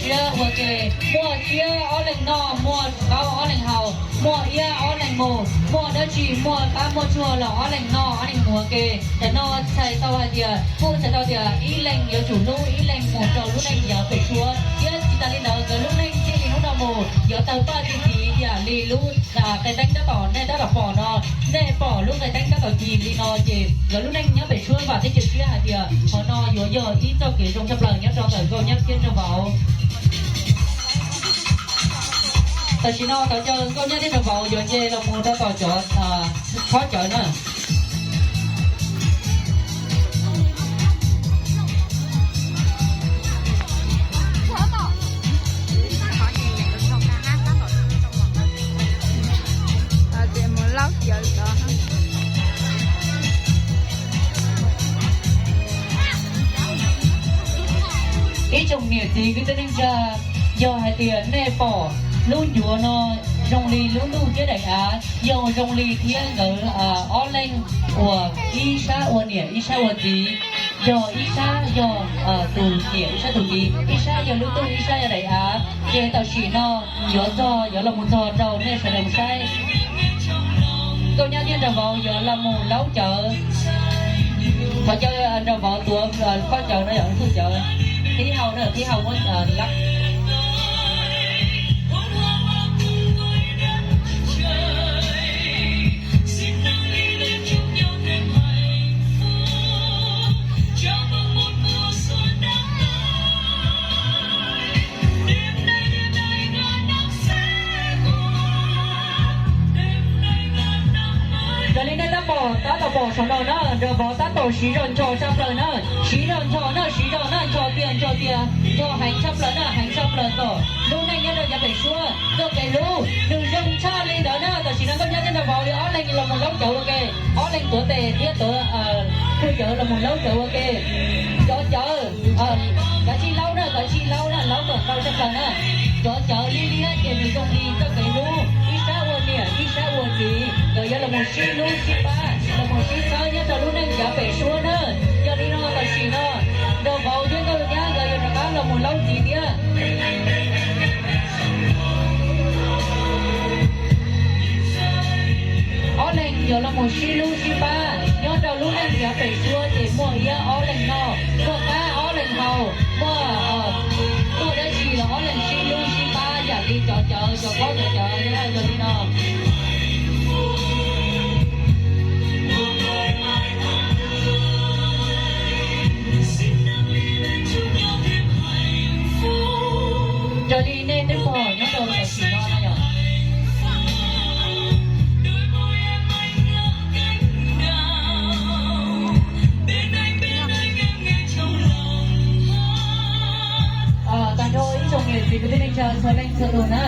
Siab ua ke, muaj siab ob leeg noj, muaj qaub ob leeg haus, muaj iab ob leeg mus, muaj dab tsi muaj qab muaj tsuag los ob leeg noj ob leeg mus ua ke. Tam no txhais tau hais tias, kuj txhais tau tias ib leeg yuav tsum hlub ib leeg mus rau lub neej yav pem suab, thiab tsis tas li ntawd nkawd lub neej txij li hnub no mus yuav tawg paj txi txiv ib yam li lub qe teeb tab tom nej tab tom pom no. Nej pom lub qe teeb tab tom ci li no ces nkawd lub neej nyob pem suab vam thiab cia siab hais tias qhov no yuav yog ib txoj kev zoo tshaj plaws nyob rau ntawm Nkauj Nyab thiab Nraug Vauv. Tam sim no thov caw Nkauj Nyab thiab Nraug Vauv yuav nce los mus rau tom cov khob cawv na. Ib tsoom niam txiv kwv tij neej tsa, yog hais tias nej pom lub ncuav no zoo li lub ntuj thiab daim av, yog zoo li thiab nkawd ob leeg uas ib sab ua niam ib sab ua txiv, yog ib sab yog tus niam ib sab tus txiv, ib sab yog lub ntuj ib sab yog daim av, ces tam sim no yuav txog yuav los mus txog rau nej sawv daws saib. Nkauj Nyab thiab Nraug Vauv yuav los mus laub cawv. Thov caw Nraug Vauv tuav khob cawv no yog txuj cawv, thib hau na, thib hau muab lab. Raws li nej tab tom pom saum no na, Nraug Vauv tab tom siv zog ncho tshaj plaws na, siv zog ncho na, siv zog na, ncho tiag ncho tiag, ncho heev tshaj plaws na, heev tshaj plaws kom lub neej nyob rau yav pem suab txoj kev hlub nws zoo tshaj li ntawd na. Tam sim no Nkauj Nyab thiab Nraug Vauv yuav ob leeg los mus laub cawv ua ke, ob leeg tuav tes thiab tuav txuj cawv los mus laub cawv ua ke. Cov cawv, kav tsij laub na, kav tsij laub na, laub kom tau tshaj plaws na. Cov cawv liab liab ces nws zoo li txoj kev hlub, ib sab ua niam ib sab ua txiv, nkawd yuav los mus sib hlub sib pab, los mus sib txhawb nyob rau lub neej yav pem suab na. Yog li no tam sim no Nraug Vauv thiab Nkauj Nyab nkawd yuav rov qab los mus laub txiv thiab. Ob leeg yuav los mus sib hlub sib pab nyob rau lub neej yav pem suab ces muaj iab ob leeg noj, muaj qab ob leeg haus, muaj, muaj dab tsi los ob leeg sib hlub sib pab yam li cov cawv, cov khob cov cawv yog li no. Raws li nej twb pom nyob rau tam sim no na yom. Tag nrho ib tsoom niam txiv kwv tij neej tsa txhua leej txhua tus na.